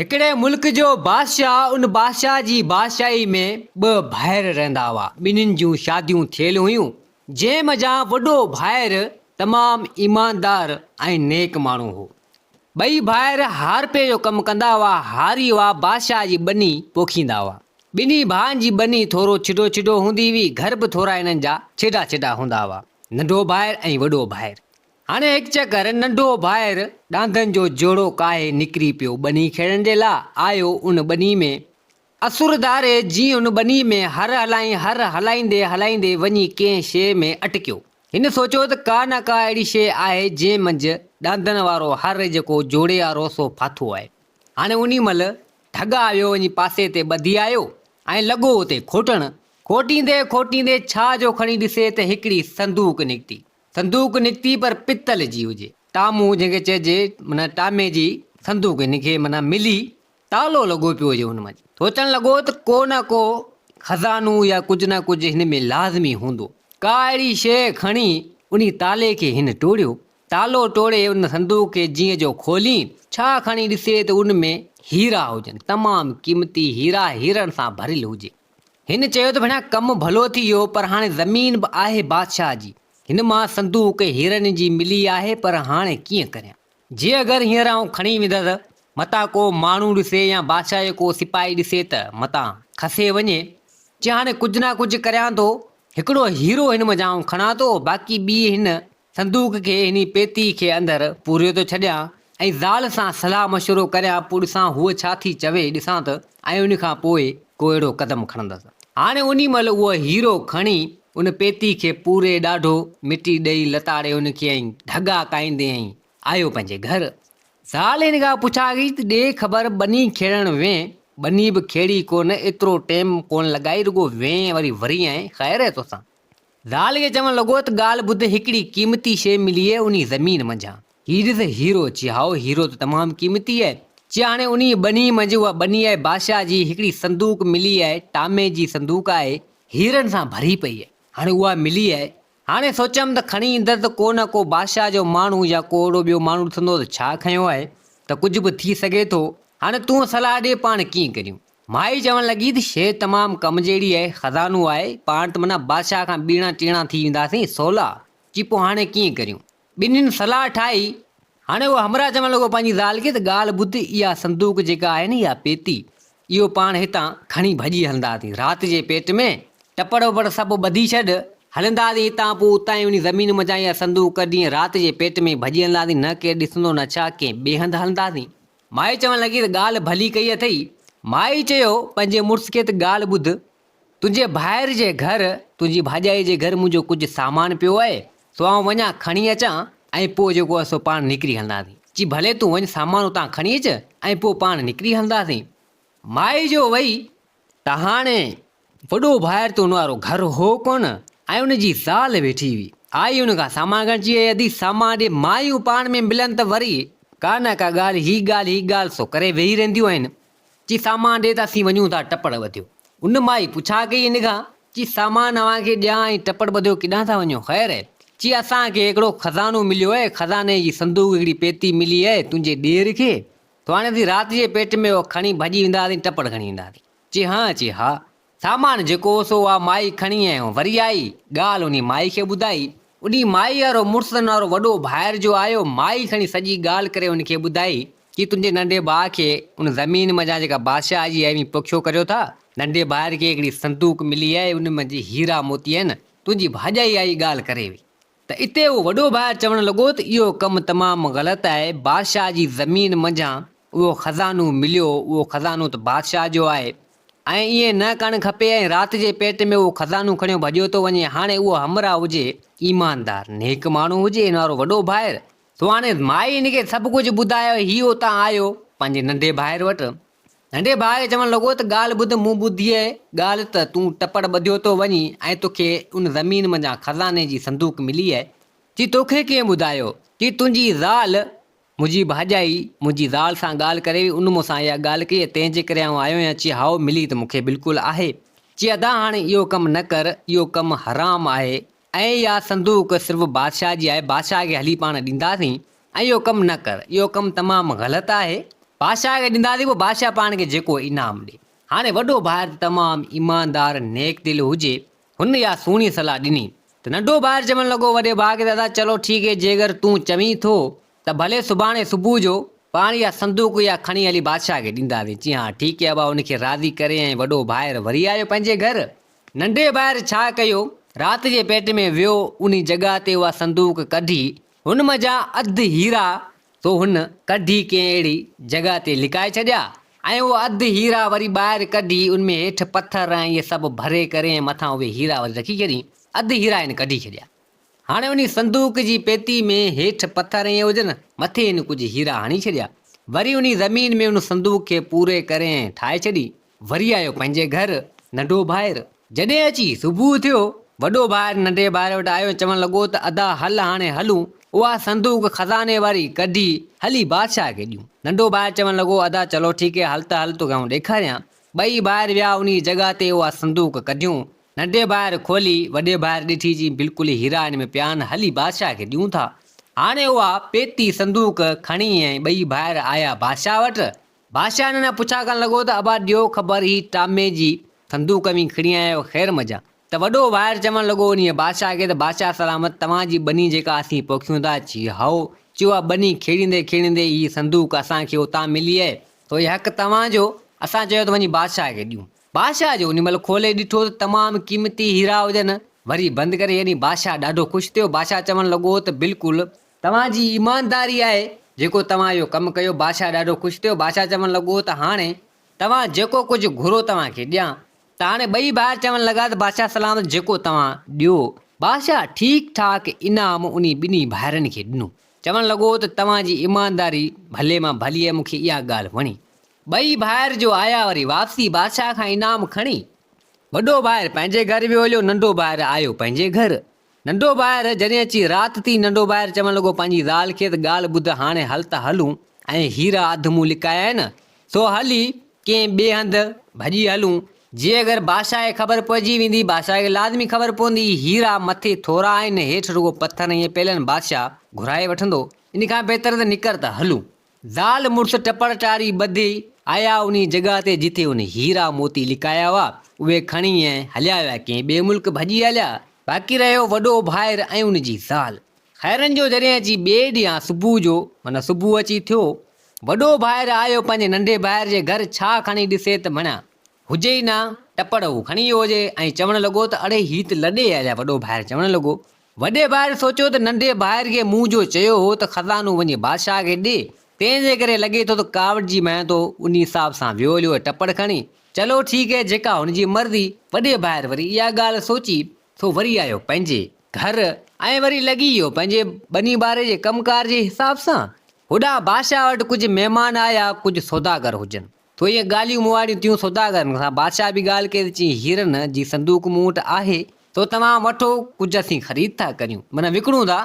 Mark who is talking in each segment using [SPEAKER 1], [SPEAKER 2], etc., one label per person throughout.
[SPEAKER 1] هڪڙي ملڪ جو بادشاهه، ان بادشاهه جي بادشاهي ۾ ٻه ڀائر رهندا هئا. ٻنهين جون شاديون ٿيل هيون، جنهن منجهان وڏو ڀائر تمام ايماندار ۽ نيڪ ماڻهو هو. ٻئي ڀائر هارپي جو ڪم ڪندا هئا، هاري هئا، بادشاهه جي ٻني پوکيندا هئا. ٻنهي ڀائن جي ٻني ٿورو ڇڊو ڇڊو هوندي هئي، گهر به ٿورا هنن جا ڇڊا ڇڊا هوندا هئا. ننڍو ڀائر ۽ وڏو ڀائر. هاڻي هڪ چڪر ننڍو ڀائر ڏاندن جو جوڙو ڪاهي نڪري پيو ٻني کيڙڻ جي لا آيو ان ٻني ۾ اسر ڌاري جيئن ان ٻني ۾ هر هلائين هر هلائيندي هلائيندي وڃي ڪنهن شيء ۾ اٽڪيو. هن سوچيو ته ڪا نه ڪا اهڙي شيء آهي جنهن منجهه ڏاندن وارو هر جيڪو جوڙي وارو سو ڦاٿو آهي. هاڻي انهي مهل ڍڳا ويو وڃي پاسي تي ٻڌي آيو ۽ لڳو اتي کوٽڻ. کوٽيندي کوٽيندي ڇا جو کڻي ڏسي ته هڪڙي صندوق نڪتي. صندوق نڪتي پر پتل جي هجي. ٽامو جنهن کي چئجي معنيٰ ٽامي جي صندوق هن کي معنيٰ ملي تالو لڳو پيو هجي ان منجهه. سوچڻ لڳو ته ڪو نه ڪو خزانو يا ڪجهه نه ڪجهه هن ۾ لازمي هوندو. ڪا اهڙي شيء کڻي انهي تالي کي هن ٽوڙيو. تالو ٽوڙي ان صندوق کي جيئن جو کولين، ڇا کڻي ڏسي ته ان ۾ هيرا هجن، تمام قيمتي هيرا هيرن سان ڀريل هجي. هن چيو ته ڀيڻا ڪم ڀلو ٿي ويو پر هاڻي زمين به آهي بادشاهه جي، هن مان صندوق هيرن جي ملي آهي پر هاڻي ڪيئن ڪريان؟ جي اگر هينئر آئون کڻي ويندس متان ڪو ماڻهو ڏسي يا بادشاهه جو ڪو سپاهي ڏسي ته متان کسي وڃي. چي هاڻي ڪجهه نه ڪجهه ڪريان ٿو، هڪڙو هيرو هن منجهان آئون کڻان ٿو باقي ٻي هن صندوق کي هني پيتي کي اندر پوريو ٿو ڇڏيان ۽ زال سان صلاح مشورو ڪريان پوء ڏسان هوء ڇا ٿي چوي ڏسان ته ۽ ان کان پوء ڪو اهڙو قدم کڻندس. هاڻي انهي مهل اهو هيرو کڻي ان پيتي کي پوري ڏاڍو مٽي ڏئي لتاڙي ان کي ۽ ڍڳا ڪائيندي ۽ آيو پنهنجي گهر. زال هن کان پڇا ڪئي ته ڏي خبر ٻني کيڙڻ وين؟ ٻني به کيڙي ڪونه ايترو ٽيم ڪونه لڳائي رڳو وين وري وري آئين خير اهي توسان. زال کي چوڻ لڳو ته ڳالهه ٻڌ هڪڙي قيمتي شيء ملي اهي انهي زمين منجهان. هي ڏس هيرو، چي هائو هيرو ته تمام قيمتي اهي. چي هاڻي انهي ٻني منجهه اها ٻني اهي بادشاهه جي هڪڙي صندوق ملي اهي ٽامي جي صندوق آهي هيرن سان ڀري پئي اهي. هاڻي اها ملي اهي. هاڻي سوچيم ته کڻي ايندس ته ڪو نه ڪو بادشاهه جو ماڻهو يا ڪو اهڙو ٻيو ماڻهو ڏسندو ته ڇا کنيو آهي ته ڪجهه به ٿي سگهي ٿو. هاڻي تون صلاح ڏي پاڻ ڪيئن ڪريون. مائي چوڻ لڳي ته شيء تمام ڪم جهڙي آهي، خزانو آهي، پاڻ ته معنيٰ بادشاهه کان ٻيڻا ٽيڻا ٿي وينداسين، سولا، چي پوء هاڻي ڪيئن ڪريون؟ ٻنهين صلاح ٺاهي. هاڻي اهو همراهه چوڻ لڳو پنهنجي زال کي ته ڳالهه ٻڌ، اها صندوق جيڪا آهي نه اها پيتي، اهو پاڻ هتان کڻي ڀڄي هلنداسين، رات جي پيٽ ۾ ٽپڙ وپڙ سڀ ٻڌي ڇڏ، هلنداسين هتان پوء اتان ئي انهي زمين منجهان اها صندوق ڪڍي ۽ رات جي پيٽ ۾ ڀڄي هلنداسين، نه ڪير ڏسندو نه ڇا، ڪنهن ٻئي هنڌ هلنداسين. مائي چوڻ لڳي ته ڳالهه ڀلي ڪئي اٿئي. مائي چيو پنهنجي مڙس کي ته ڳالهه ٻڌ، تنهنجي ڀائر جي گهر، تنهنجي ڀاڄائي جي گهر منهنجو ڪجهه سامان پيو آهي، سو آئون وڃان کڻي اچان ۽ پوء جيڪو آهي سو پاڻ نڪري هلنداسين. چي ڀلي تون وڃ سامان اتان کڻي اچ ۽ پوء پاڻ نڪري هلنداسين. مائي جو وئي ته هاڻي وڏو ڀائر ته ان وارو گهر هو ڪونه ۽ ان جي زال ويٺي هئي. آئي ان کان سامان کڻ چي اي ادي سامان ڏي مايون پاڻ ۾ ملن ته وري ڪا نه ڪا ڳالهه هي ڳالهه هي ڳالهه سو ڪري ويهي رهنديون آهن. چي سامان ڏي ته اسين وڃون ٿا ٽپڙ ٻڌيو. ان مائي پڇا ڪئي ان کان چي سامان اوهان کي ڏيان ۽ ٽپڙ ٻڌيو ڪيڏانهن ٿا وڃو خير اهي؟ چي اسان کي هڪڙو خزانو مليو اهي خزاني جي صندوق هڪڙي پيتي ملي اهي تنهنجي ڏير کي سو هاڻي اسين رات جي پيٽ ۾ اهو کڻي ڀڄي وينداسين ٽپڙ کڻي وينداسين. چي هان، چي ها. سامان جيڪو هو سو اها مائي کڻي ۽ وري آئي. ڳالهه انهي مائي کي ٻڌائي. انهي مائي وارو مڙس وارو وڏو ڀائر جو آيو، مائي کڻي سڄي ڳالهه ڪري ان کي ٻڌائي. چي تنهنجي ننڍي ڀاء کي ان زمين منجهان جيڪا بادشاهه جي آهي اوهين پوکيو ڪريو ٿا. ننڍي ڀائر کي هڪڙي صندوق ملي آهي ان منجهه هيرا موتي آهن. تنهنجي ڀاڄائي آئي ڳالهه ڪري وئي. ته اتي اهو وڏو ڀائر چوڻ لڳو ته اهو ڪم تمام غلط آهي، بادشاهه جي زمين منجهان اهو خزانو مليو، اهو خزانو ته بادشاهه جو آهي ۽ ائين نه ڪرڻ کپي ۽ رات جي پيٽ ۾ اهو خزانو کڻيو ڀڄيو ٿو وڃي، هاڻي اهو همراهه هجي ايماندار، نيڪ ماڻهو هجي، ان وارو وڏو ڀائر، سو هاڻي مائي هن کي سڀ ڪجهه ٻڌايو، هي اتان آيو پنهنجي ننڍي ڀائر وٽ، ننڍي ڀاء کي چوڻ لڳو ته ڳالهه ٻڌ، مون ٻڌي اهي ڳالهه ته تون ٽپڙ ٻڌيو ٿو وڃين ۽ توکي ان زمين منجهان خزاني جي صندوق ملي آهي. چي توکي ڪنهن ٻڌايو؟ چي تنهنجي زال، منهنجي ڀاڄائي، منهنجي زال سان ڳالهه ڪري هئي، ان مون سان اها ڳالهه ڪئي ۽ تنهن جي ڪري آئون آيو آهيان. چي هائو ملي ته مون کي بلڪل آهي. چي ادا هاڻي اهو ڪم نه ڪر، اهو ڪم حرام آهي ۽ اها صندوق صرف بادشاهه جي آهي، بادشاهه کي هلي پاڻ ڏينداسين ۽ اهو ڪم نه ڪر، اهو ڪم تمام غلط آهي. بادشاهه کي ڏينداسين پوء بادشاهه پاڻ کي جيڪو انعام ڏي. هاڻي وڏو ڀائر ته تمام ايماندار نيڪ دل هجي، هن اها سهڻي صلاح ڏني ته ننڍو ڀائر چوڻ لڳو وڏي ڀاء کي ته ادا چلو ٺيڪ هي جيگر تون چوين ٿو ته ڀلي سڀاڻي صبح جو پاڻ اها صندوق اها کڻي هلي بادشاهه کي ڏينداسين. چيائين ها ٺيڪ هي ابا ان کي راضي ڪري ۽ وڏو ڀائر وري آيو پنهنجي گهر. ننڍي ڀائر ڇا ڪيو رات جي پيٽ ۾ ويو انهي جڳهه تي اها صندوق ڪڍي هن منجهان اڌ هيرا سو هن ڪڍي ڪنهن اهڙي جڳهه تي لڪائي ڇڏيا ۽ اهو اڌ هيرا وري ٻاهر ڪڍي ان ۾ هيٺ پٿر ۽ اهي سڀ ڀري ڪري ۽ مٿان اهي هيرا وري رکي ڇڏيائين. اڌ هيرا هن ڪڍي ڇڏيا. هاڻي انهي صندوق جي پيتي ۾ هيٺ پٿر ائين هجن، مٿي هن ڪجهه هيرا هڻي ڇڏيا. وري انهي زمين ۾ ان صندوق کي پوري ڪري ۽ ٺاهي ڇڏي. وري آيو پنهنجي گهر ننڍو ڀائر. جڏهن اچي صبح ٿيو، وڏو ڀائر ننڍي ڀائر وٽ آيو ۽ چوڻ لڳو ته ادا هل هاڻي هلون، اها صندوق خزاني واري ڪڍي هلي بادشاهه کي ڏيون. ننڍو ڀائر چوڻ لڳو ادا چلو ٺيڪ هي هل ته هل توکي آئون ڏيکاريان. ٻئي ڀائر ويا انهي جڳهه تي اها صندوق ڪڍيون. ننڍي ڀائر کولي، وڏي ڀائر ڏٺي چي بلڪل هيرا هن ۾ پيا آهن هلي بادشاهه کي ڏيون ٿا. هاڻي اها پيتي صندوق کڻي ۽ ٻئي ڀائر آيا بادشاهه وٽ. بادشاهه هنن کان پڇا ڪرڻ لڳو ته ابا ڏيو خبر هي ٽامي جي صندوق اوهين کڻي آيا آهيو خير منجهان؟ ته وڏو ڀائر چوڻ لڳو انهيء بادشاهه کي ته بادشاهه سلامت توهان جي ٻني جيڪا اسين پوکيون ٿا چي هائو چيو اها ٻني کيڙيندي کيڙيندي هي صندوق اسان کي اتان ملي آهي سو هي حق توهان جو اسان چيو ته وڃي بادشاهه کي ڏيون. بادشاهه جو انهي مهل کولي ڏٺو ته تمام قيمتي هيرا هجن وري بند ڪري يعني بادشاهه ڏاڍو خوش ٿيو بادشاهه چوڻ لڳو ته بلڪل توهان جي ايمانداري آهي جيڪو توهان اهو ڪم ڪيو. بادشاهه ڏاڍو خوش ٿيو. بادشاهه چوڻ لڳو ته هاڻي توهان جيڪو ڪجهه گهرو توهان کي ڏيان. ته هاڻي ٻئي ڀائر چوڻ لڳا ته بادشاهه سلامت جيڪو توهان ڏيو. بادشاهه ٺيڪ ٺاڪ انعام انهي ٻنهي ڀائرن کي ڏنو. چوڻ لڳو ته توهان جي ايمانداري ڀلي مان ڀلي آهي مون کي اها ڳالهه وڻي. ٻئي ڀائر جو آيا وري واپسي بادشاهه کان انعام کڻي. وڏو ڀائر پنهنجي گهر ويو هليو ننڍو ڀائر آيو پنهنجي گهر. ننڍو ڀائر، جڏهن اچي رات ٿي، ننڍو ڀائر چوڻ لڳو پنهنجي زال کي ته ڳالهه ٻڌ هاڻي هل ته هلون ۽ هيرا اڌ مون لڪايا آهن، سو هلي ڪنهن ٻئي هنڌ ڀڄي هلون، جي اگر بادشاهه کي خبر پئجي ويندي، بادشاهه کي لازمي خبر پوندي، هيرا مٿي ٿورا آهن، هيٺ رڳو پٿر ائين پيل آهن، بادشاهه گهرائي وٺندو، ان کان بهتر ته نڪر ته هلون. زال مڙس ٽپڙ ٽاري ٻڌي آيا انهي جڳهه تي جتي ان هيرا موتي لڪايا هئا، اهي کڻي ۽ هليا ويا ڪنهن ٻئي ملڪ ڀڄي هليا. باقي رهيو وڏو ڀائر ۽ ان جي زال. خيرن جو جڏهن اچي ٻئي ڏينهن صبح جو معنيٰ صبح اچي ٿيو، وڏو ڀائر آيو پنهنجي ننڍي ڀائر جي گهر ڇا کڻي ڏسي ته معنيٰ هجي ئي نه، ٽپڙ هو کڻي ويو هجي ۽ چوڻ لڳو ته اڙي هي ته لڏي آيا وڏو ڀائر چوڻ لڳو. وڏي ڀائر سوچيو ته ننڍي ڀائر کي مون جو چيو هو ته خزانو وڃي بادشاهه کي ڏي، تنهن جي ڪري لڳي ٿو ته ڪاوڙجي مئن ٿو انهي حساب سان ويو هليو اهي ٽپڙ کڻي. چلو ٺيڪ هي جيڪا هن جي مرضي. وڏي ڀائر وري اها ڳالهه سوچي سو وري آيو پنهنجي گهر ۽ وري لڳي ويو پنهنجي ٻني ٻاري جي ڪم ڪار جي حساب سان. هوڏانهن بادشاهه وٽ ڪجهه مهمان آيا ڪجهه سوداگر هجن. تو اهي ڳالهيون مون ٿيون سوداگرن سان بادشاهه به ڳالهه ڪئي ته چيائين هيرن جي صندوق مون وٽ آهي سو توهان وٺو ڪجهه اسين خريد ٿا ڪريون معنيٰ وڪڻون ٿا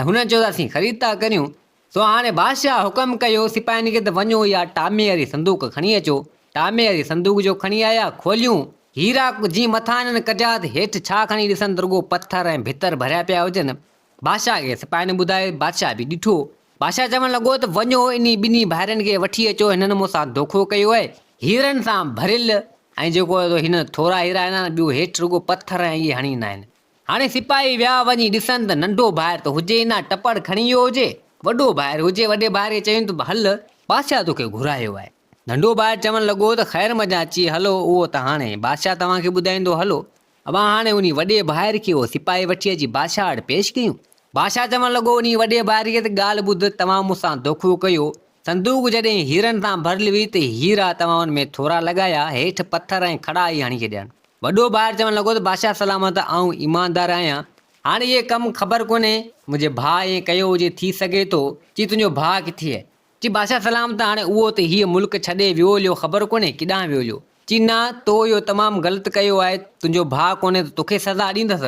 [SPEAKER 1] ۽ هنن چيو ته اسين خريد ٿا ڪريون سو هاڻي بادشاهه حڪم ڪيو سپاهين کي ته وڃو اها ٽامي واري صندوق کڻي اچو ٽامي واري صندوق جو کڻي آيا کوليون هيرا جي مٿان هنن ڪڍيا ته هيٺ ڇا کڻي ڏسن ته رڳو پٿر ۽ ڀتر ڀريا پيا هجن بادشاهه کي سپاهين ٻڌايو، بادشاهه به ڏٺو. بادشاهه چوڻ لڳو ته وڃو انهي ٻنهي ڀائرن کي وٺي اچو، هنن مون سان دوکو ڪيو آهي. هيرن سان ڀريل ۽ جيڪو آهي سو هنن ٿورا هيرا هنيا آهن، ٻيو هيٺ رڳو پٿر ۽ اهي هڻي ڏنا آهن. هاڻي سپاهي ويا وڃي ڏسن ته ننڍو ڀائر ته هجي ئي نه، ٽپڙ کڻي ويو هجي. وڏو ڀائر هجي، وڏي ڀائر کي چيائين ته هل، بادشاهه توکي گهرايو آهي. ننڍو ڀائر چوڻ لڳو ته خير منجهان اچي هلو، اهو ته هاڻي بادشاهه توهان کي ٻڌائيندو، هلو. اوهان هاڻي انهي وڏي ڀائر کي اهو سپاهي وٺي اچي بادشاهه وٽ پيش ڪيون. بادشاهه چوڻ لڳو، انهي وڏي ڀائر کي ته ڳالهه ٻڌ، توهان مون سان دوکو ڪيو. صندوق جڏهن هيرن سان ڀريل هئي ته هيرا توهان ان ۾ ٿورا لڳايا، هيٺ پٿر ۽ کڙا ئي هڻي ڇڏيا. وڏو ڀائر چوڻ لڳو ته بادشاهه سلامت، آئون ايماندار آهيان. هاڻي اهي ڪم خبر ڪونهي، منهنجي ڀاء ائين ڪيو هجي، ٿي سگهي ٿو. چي تنهنجو ڀاء ڪٿي آهي؟ چي بادشاهه سلام ته هاڻي اهو ته هيء ملڪ ڇڏي ويو هليو خبر ڪونهي ڪيڏانهن ويو هليو. چي نه تو اهو تمام غلط ڪيو آهي تنهنجو ڀاء ڪونهي ته توکي سزا ڏيندس.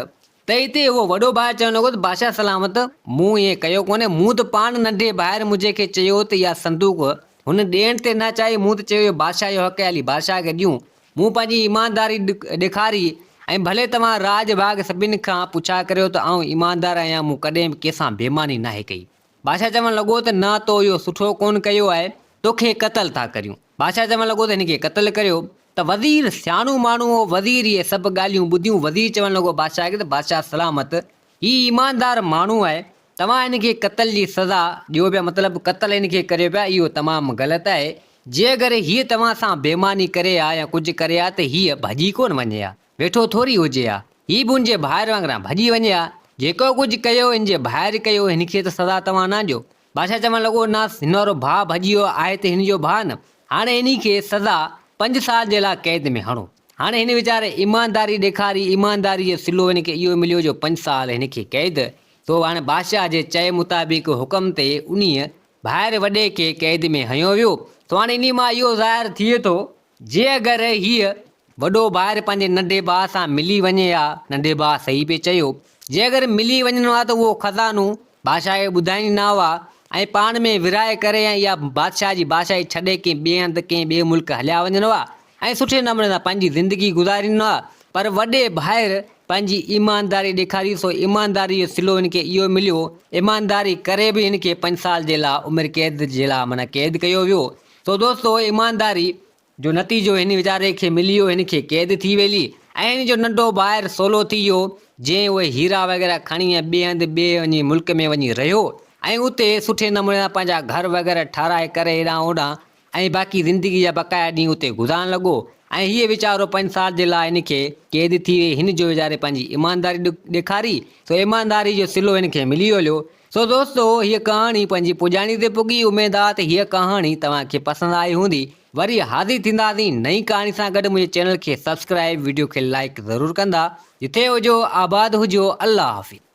[SPEAKER 1] ته اتي اهو وڏو ڀائر چوڻ لڳو ته بادشاهه سلامت مون ائين ڪيو ڪونهي مون ته پاڻ ننڍي ڀائر منهنجي کي چيو ته اها صندوق هن ڏيڻ تي نه چاهي مون ته چيو اهو بادشاهه جو حق آهي هلي بادشاهه کي ڏيون مون پنهنجي ايمانداري ڏيکاري ۽ ڀلي توهان راڄ ڀاڳ سڀني کان پڇا ڪريو ته آئون ايماندار آهيان مون ڪڏهن به ڪنهن سان بيماني ناهي ڪئي. بادشاهه چوڻ لڳو ته نه تو اهو سٺو ڪونه ڪيو آهي. توکي قتل ٿا ڪريون. بادشاهه چوڻ لڳو ته هن کي قتل ڪريو ته وزير سياڻو ماڻهو هو، وزير اهي سڀ ڳالهيون ٻڌيون، وزير چوڻ لڳو بادشاهه کي ته بادشاهه سلامت هي ايماندار ماڻهو آهي، توهان هن کي قتل جي سزا ڏيو پيا مطلب قتل هن کي ڪريو پيا اهو تمام غلط آهي، جي اگر هيء توهان سان بيماني ڪري ها يا ڪجهه ڪري ها ته هيء ڀڄي ڪونه وڃي ها، ويٺو ٿوري هجي ها، هي به هن جي ڀائر وانگران ڀڄي وڃي ها، جيڪو ڪجهه ڪيو هن جي ڀائر ڪيو هن کي ته سزا توهان نه ڏيو. بادشاهه چوڻ لڳو، نه هن وارو ڀاء ڀڄي ويو آهي ته هن جو ڀاء نه، هاڻي انهي کي سزا پنج سال جي لاء قيد ۾ هڻو. هاڻي هن ويچاري ايمانداري ڏيکاري، ايمانداري جو صلو هن کي اهو مليو جو پنج سال هن کي قيد. سو هاڻي بادشاهه جي چئي مطابق حڪم تي انهيء ڀائر وڏي کي قيد ۾ هنيو ويو. سو هاڻي انهي مان اهو ظاهر ٿئي ٿو، جي اگر هيء وڏو ڀائر پنهنجي ننڍي ڀاء سان ملي وڃي ها، ننڍي ڀاء صحيح پئي چيو، جي اگر ملي وڃن ها ته اهو خزانو بادشاهه کي ٻڌائين نه هئا ۽ پاڻ ۾ ورهائي ڪري ۽ اها بادشاهه جي بادشاهي ڇڏي ڪنهن ٻئي هنڌ ڪنهن ٻئي ملڪ هليا وڃن هئا ۽ سٺي نموني سان پنهنجي زندگي گذارين ها پر وڏي ڀائر پنهنجي ايمانداري ڏيکاري سو ايمانداري جو صلو هن کي اهو مليو ايمانداري ڪري به هن کي پنج سال جي لاء عمر قيد جي لاء معنيٰ قيد ڪيو ويو سو دوستو ايمانداري جو نتيجو هن ويچاري کي ملي ويو هن کي قيد ٿي ويلي ۽ هن جو ننڍو ڀائر سولو ٿي ويو جنهن اهي هيرا وغيره کڻي ۽ ٻئي هنڌ ٻئي وڃي ملڪ ۾ وڃي رهيو ۽ اتي سٺي نموني سان پنهنجا گهر وغيره ٺهرائي ڪري هيڏانهن هوڏانهن ۽ باقي زندگي جا بقايا ڏينهن اتي گذارڻ لڳو ۽ هيء ويچارو پنج سال جي لاء هن کي قيد ٿي وئي هن جو ويچاري پنهنجي ايمانداري ڏيکاري سو ايمانداري جو صلو هن کي ملي ويو سو دوستو هيء ڪهاڻي پنهنجي پڄاڻي تي پڳي اميد آ ته هيء ڪهاڻي توهان کي پسند آئي هوندي وري حاضر ٿينداسين نئين ڪهاڻي سان گڏ منهنجي چينل کي سبسڪرائب وڊيو کي لائيڪ ضرور ڪندا جتي هجو آباد هجو الله حافظ.